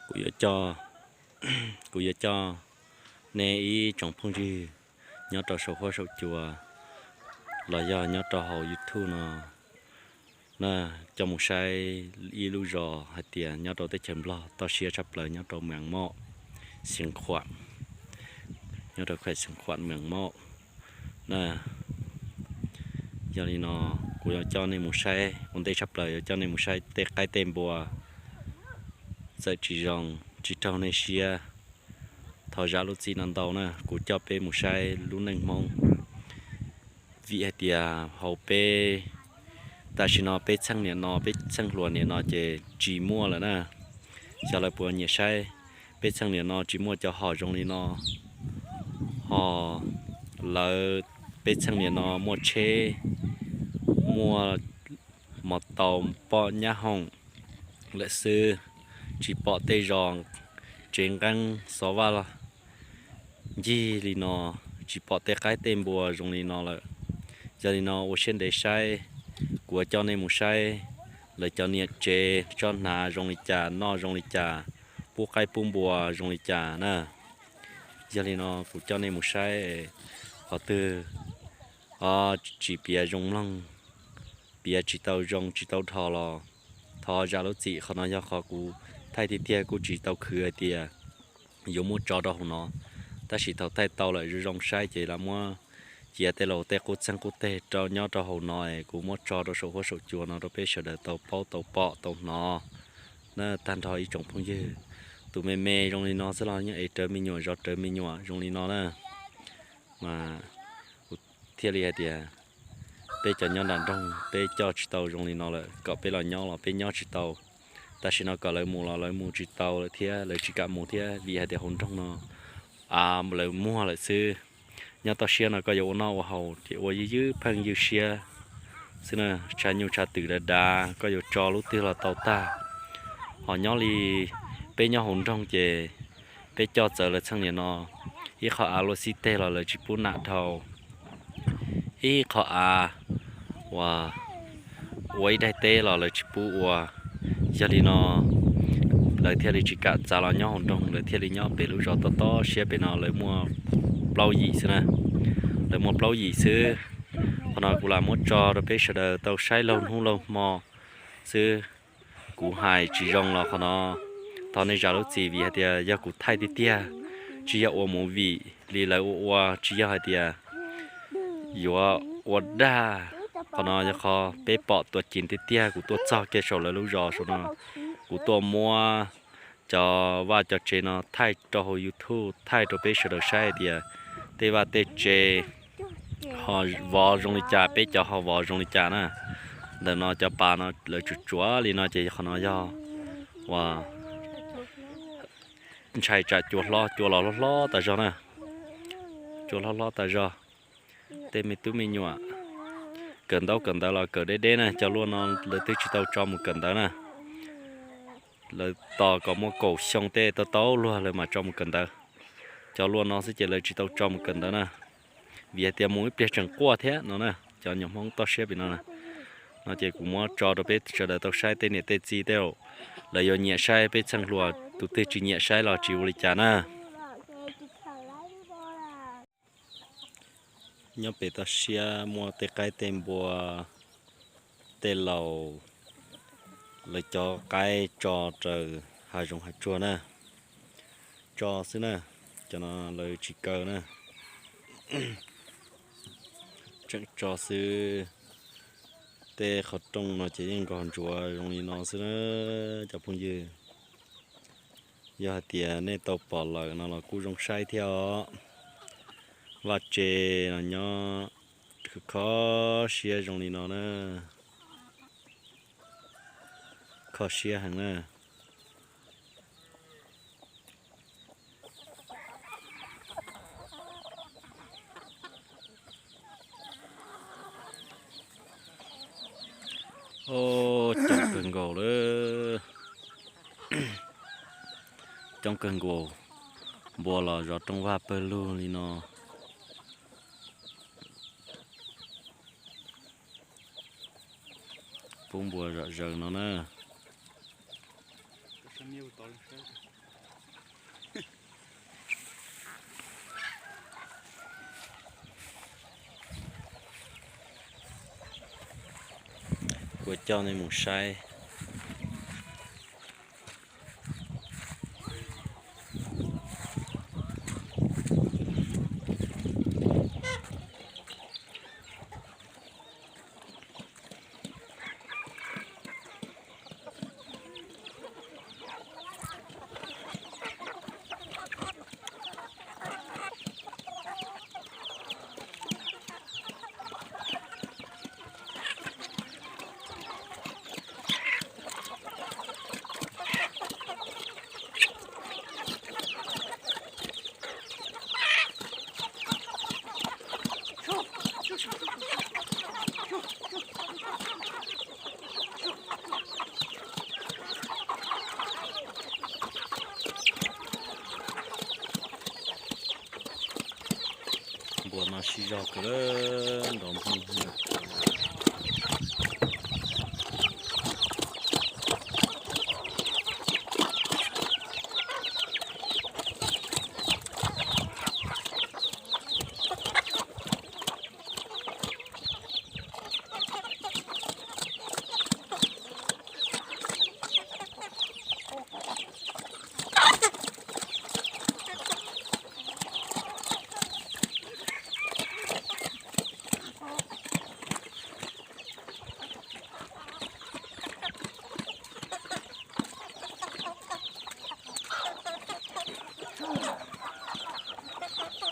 Kuv yuav coj, kuv yuav coj nej ib tsoom phooj ywg nyob rau saum huab saum cua los yog nyob rau hauv YouTube no na, coj mus saib ib lub zos hais tias nyob rau teb chaws Nplog toj siab tshaj plaws nyob rau Mees Moj, Xeev Khuam, nyob rau khuem Xeev Khuam Mees Moj na. Yog li no kuv yuav coj nej mus saib ua ntej tshaj plaws, yuav coj nej mus saib tej qaib tej npua txawm tsis zoo tsis raug nej siab. Thov zam lub txim no ntau na, kuv coj peb mus saib lub neej Hmoob. Vim hais tias hauv peb, tam sim no peb txheej niam no, peb txheej hluas niam no ces tsis muaj lawm na. Xyov lawv puas nyiam saib, peb txheej niam no tsis muaj cov hom zoo li no. Ho lawv, peb txheej niam no muaj tsheb, muaj mos taus poj nyab hoom lawm xwb, tsis pom tej zos tsev nqeeb xov vaj los ncig li no, tsis pom tej qaib tej npua zoo li no lawm. Yog li no ua siab ntev saib, kuv yuav coj nej mus saib lawv cov niam tsev tsob hnav zoo li cas, noj zoo li cas, pub qaib pub npua zoo li cas na. Yog li no kuv coj nej mus saib, qhov twg tsis piav zoo mloog, piav tsis tau zoo tsis tau dhos los thov zam lub txim. Qhov no yog qhov kuv thaij tiag tiag, kuj tsis tau khwv hais tias yuav muab tso rau hauv no, tab sis thaum thaij tau lawm zoo zoo saib ces lam muab cia tej laus tej qub txeeg qub teg rau nyob rau hauv no es kuv muab tso rau saum huab saum cua no rau peb sawv daws tau paub tau pom tau hnov na. Tag nrho ib tsoom phooj ywg, tus me me zoo li no xwb los yeej ev rawv me nyuam zov rawv me nyuam zoo li no na. Mas kuv thiaj li hais tias peb cov nyob nram nroog peb coj tsis tau zoo li no lawm, kom peb los nyob los peb nyob tsis tau. Tam sim no kom lawv mus los lawv mus tsis tau lawm thiab, lawv tsis kam mus thiab vim hais tias hauv nroog no av lawv muag lawm xwb. Nyob toj siab no koj yuav ua noj ua haus ces ua ywj ywj pheej ywj siab xwb na, tshav nyuj tshav twm dav dav koj yuav tso lub twg los tau tag. Ho nyob li peb nyob hauv nroog ces peb coj txawv lawv txheej niam no, ib qho av luaj xib teg los lawv tsis pub nam dhau, ib qho av uas ua ib daim teb los lawv tsis pub ua. Yog li no lawv thiaj li tsis kam txav los nyob hauv nroog, lawv thiaj li nyob pem lub zos tob tob siab pem no, lawv muaj plaub yim xwb na. Lawv muaj plaub yim xwb. Qhov no kuv lam muab tso rau peb sawv daws tau saib laug hnub laug hmo xwb. Kuv hais tsis zoo los qhov no thov nej zam lub txim vim hais tias yog kuv thaij tiag tiag, tsis yog ua movie li lawv ua ua, tsis yog hais tias yuav ua dag. Qhov no yog qhov peb pom tuam ceev tiag tiag, kuv tuaj txog kiag saum lawv lub zos saum no, kuv tuaj muab cov vaj cov tsev no thaij rau hauv YouTube, thaij rau peb sawv daws saib hais tias tej vaj tej tsev ho vov zoo li cas, peb cov ho vov zoo li cas na. Ntawm no cov pas no lawv tsuam tsuav li no ces qhov no yog uas ntshai tsam cua hlob, cua los hlob hlob tas zog na. Cua hlob hlob tas zog. Tej me tub me nyuam kawm ntaub kawm ntawv los kawm deb deb na, cov luaj no lawv twb tsis tau tso mus kawm ntawv na. Lawv tos kom muaj kaum xyoo tej tau tau luag lawv mam tso mus kawm ntawv. Cov luaj no xwb ces lawv tsis tau tso mus kawm ntawv na, vim hais tias mus ib pliag tseem quaj thiab no na. Cov nyuam Hmoob toj siab pem no na, no ces kuv muab tso rau peb sawv daws tau saib, tej niam tej txiv tej laus lawv yuav nyiam saib peb txheej hluas, tus twg tsis nyiam saib los tsis ua li cas na. Nyob pem toj siab muaj tej qaib tej npua, tej laus lawv cov qaib tso raws hav zoov hav tsuag na, tso xwb na, cov no lawv tsis kaw na, tseem tso xwb. Tej qhov rooj no ces yeej nkog ntsuav zoo li no xwb na cov phooj ywg. Yog hais tias nej tau pom lawm no los kuj zoo saib thiab os. Vaj tse los nyob kho siab zoo li no na, kho siab heev na. Coob kawg nkaus lawm, coob kawg nkaus, npua los zov rooj vag pawg lug li no. Pub npua zom zaws no na. Kuv coj nej mus saib. Npua no sib zog kawg, nrov npog.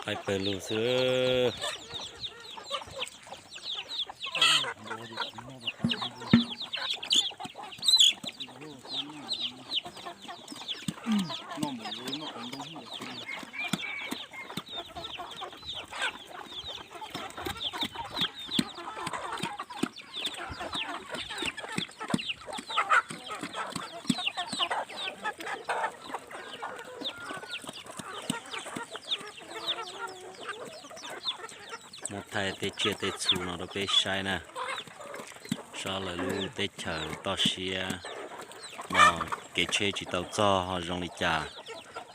Qaib pawg lug xwb. Muab thaij tej tsiaj tej txhu no rau peb saib na. Saib lawv lub teb chaws toj siab no, kev tsheb tsis tau txog ho zoo li cas,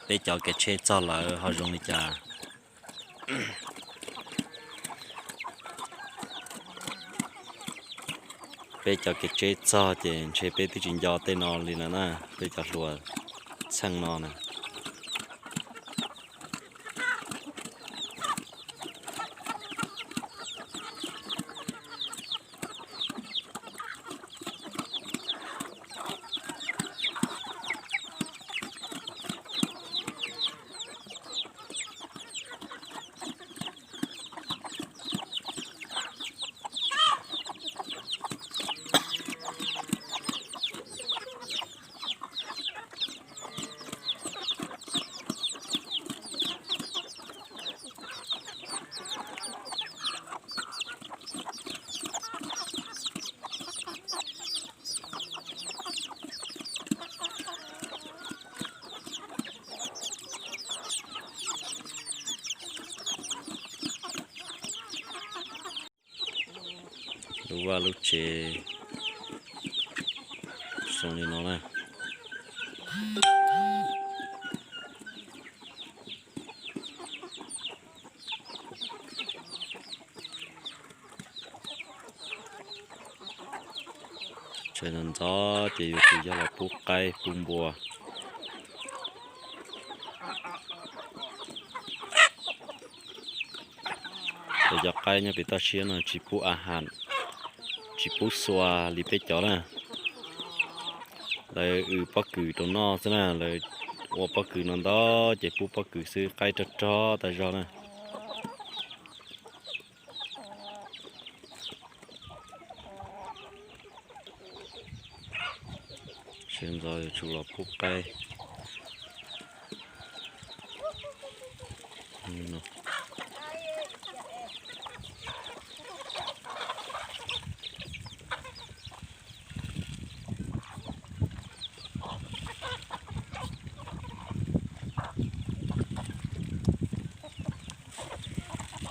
peb cov kev tsheb txog lawm ho zoo li cas. Peb cov kev tsheb txog ces ntshe peb twb tsis nco tej no li lawm na, peb cov hluas txheej no na. Lub vaj lub tsev zoo li no na. Tshais ntxov ntxov ces yuav tsum yog los pub qaib pub npua. Cov qaib nyob pem toj siab no tsis pub a has, tsis pub xua li peb cov na. Lawv ua pob kws rau noj xwb na, lawv ua pob kws no ntau ces pub pob kws xwb, qaib rog rog tas zog na. Sawv ntxov yuav tsum los pub qaib.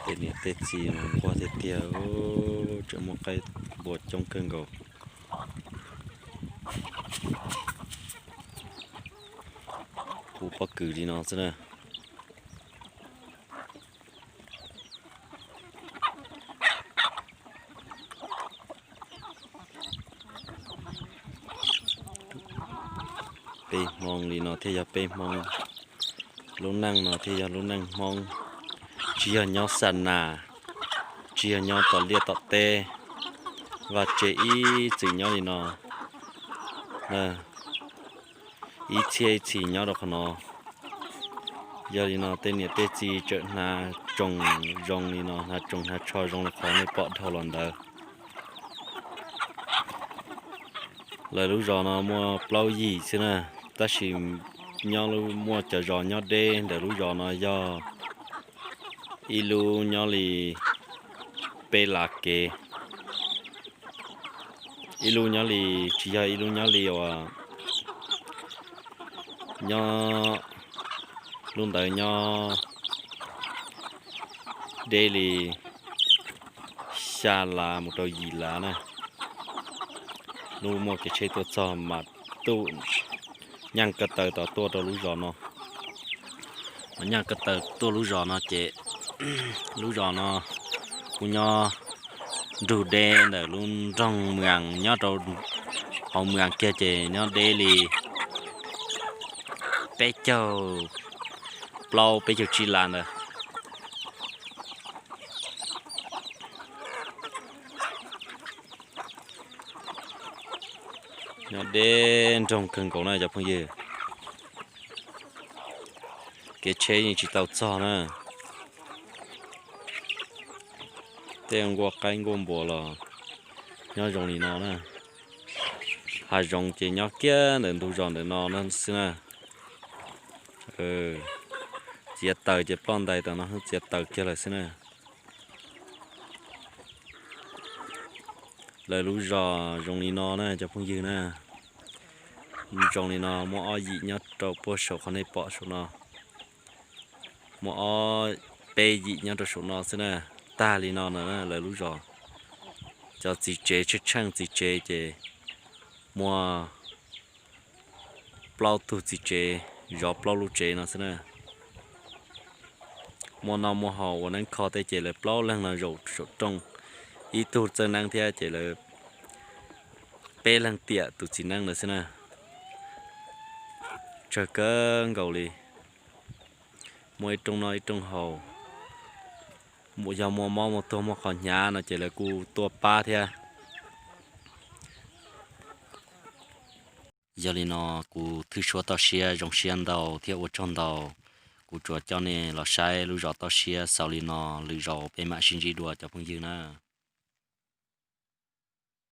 Tej niam tej txiv mas nquag tiag tiag, tseem muaj qaib npua coob kawg nkaus. Hu pob kws li no xwb na. Peb Hmoob li no thiaj yog peb Hmoob. Lub neej no thiaj yog lub neej Hmoob. Tsis yog nyob xa nas, tsis yog nyob tom liaj tom teb, vaj tse ib txwm nyob li no. Ib txhiab ib txhis nyob rau qhov no. Yog li no tej niam tej txiv tseem hnav tsoos zoo li no, hnav tsoos hnav tsho zoo li qhov nej pom dhau los ntawd. Lawv lub zos no muaj plaub yim xwb na, tab sis nyob muaj cov zos nyob deb ntawm lub zos no yog ib lub nyob li peb lav kev, ib lub nyob li, tsis yog, ib lub nyob li uas nyob, lub ntawd nyob deb li xya lav mus rau yim lav na. Lub muaj kev tsheb tuaj txog mas tuaj nyeej ko taw tod tuaj rau lub zos no. Mas nyeej ko taw tuaj lub zos no ces lub zos no kuj nyob nrug deb ntawm lub nroog Mws As, nyob rau hauv Mws As kiag ces nyob deb li peb caug plaub peb caug tsib lav ntawd. Nyob deb nroog kawg nkaus na cov phooj ywg. Kev tsheb yeej tsis tau txog na. Tej nkuaj qaib nkuaj npua los nyob zoo li no na. Hav zoov ces nyob kiag ntawm ntug zos ntawm no xwb na. Txiav taws ces ploj ntais tam no txiav taws kiag lawm xwb na. Lawv lub zos zoo li no na cov phooj ywg na. Zoo li no muaj ob yim nyob rau puag saum qhov nej pom saum no. Muaj ob peb yim nyob rau saum no xwb na. Tag li no na lawv lub zos. Cov txiv tsev tsheej tsheej txiv tsev ces muaj plaub tug txiv tsev, zov plaub lub tsev no xwb na. Muaj noj muaj haus ua neeb kho tej ces lawv plaub leeg no zaum saum rooj, ib tug txawj neeb thiab ces lawv peb leeg tiam tus txiv neeb ntawd xwb na. Tsawg kawg nkaus li. Muaj ib rooj noj ib rooj haus. Yog muaj mob muaj tuag muaj qhov hnyav no ces lawv kuj tuaj pab thiab. Yog li no kuv Thwj Suab Toj Siab zoo siab ntau thiab ua tsaug ntau. Kuv tsuas coj nej los saib lub zos Toj Siab xaus li no, lwm zaus peb mam sib ntsib dua cov phooj ywg na.